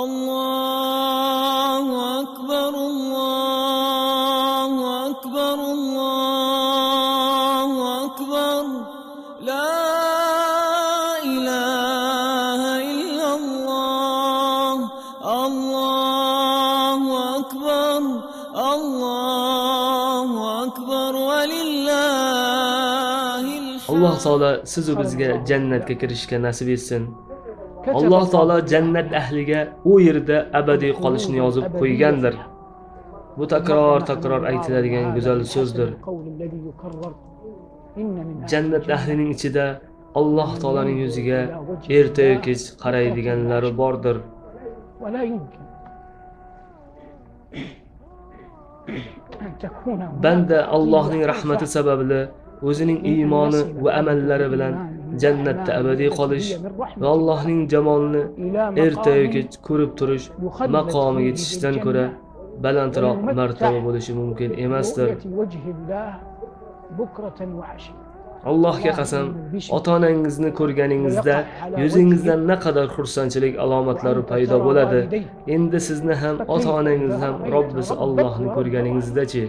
Allohu akbar, Allohu akbar, Allohu akbar. La ilaha illalloh. Allohu akbar, Allohu akbar va lillahil hamd. Alloh taolo siz va bizga jannatga kirishga nasib etsin. Alloh taolo jannat ahliga u yerda abadiy qolishni yozib qo'ygandir. Bu takror aytiladigan go'zal so'zdir. Jannat ahlining ichida Alloh taoloning yuziga erta-yu kech qaraydiganlari bordir. Banda Allohning rahmati sababli o'zining iymoni va amallari bilan jannatda abadiy qolish va Allohning jamolini erta-yu kech ko'rib turish maqomiga yetishdan ko'ra balandroq martaba bo'lishi mumkin emasdir. Allohga qasam, ota-onangizni ko'rganingizda yuzingizdan naqadar xursandchilik alomatlari paydo bo'ladi. Endi sizni ham, ota-onangizni ham Robbisi Allohni ko'rganingizda-chi?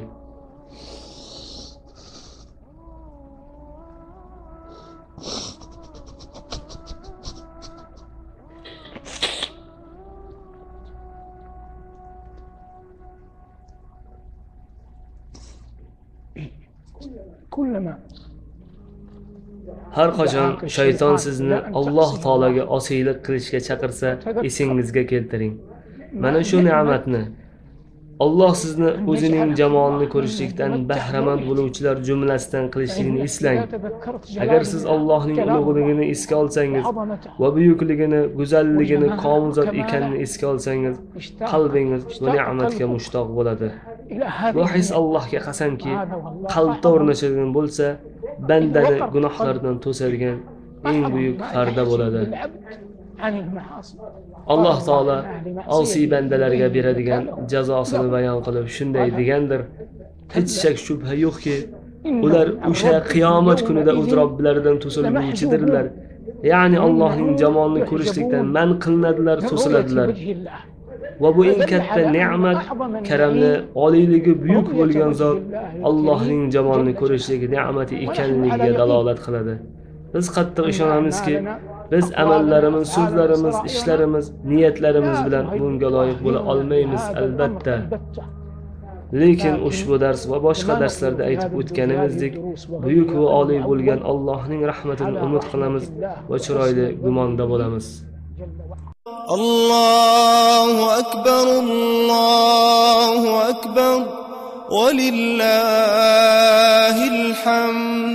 Har qachon shayton sizni Alloh taologa osiylik qilishga chaqirsa, esingizga keltiring. Mana shu ne'matni Alloh sizni o'zining jamolini ko'rishlikdan bahramand bo'luvchilar jumlasidan qilishligini eslang. Agar siz Allohning ulug'ligini esga olsangiz va buyukligini, go'zalligini, komil zot ekanini esga olsangiz, qalbingiz bu ne'matga mushtoq bo'ladi. Bu his Allohga qasamki, qalbda o'rnashadigan bo'lsa, bandani gunohlardan to'sadigan eng buyuk parda bo'ladi. Alloh taolo osiy bandalarga beradigan jazosini bayon qilib shunday degandir: hech shak shubha yo'qki, ular o'sha qiyomat kunida o'z Robbilaridan to'silguvchidirlar. Ya'ni Allohning jamolini ko'rishlikdan man qilinadilar, to'siladilar. Va bu eng katta ne'mat, karamni oliyligi buyuk bo'lgan zot Allohning jamolini ko'rishlik ne'mati ekanligiga dalolat qiladi. Biz qattiq ishonamizki, biz amallarimiz, so'zlarimiz, ishlarimiz, niyatlarimiz bilan bunga loyiq bo'la olmaymiz albatta. Lekin ushbu dars va boshqa darslarda aytib o'tganimizdek, buyuk va oliy bo'lgan Allohning rahmatini umid qilamiz va chiroyli gumonda bo'lamiz. Allohu akbar, Allohu akbar, va lillahil hamd.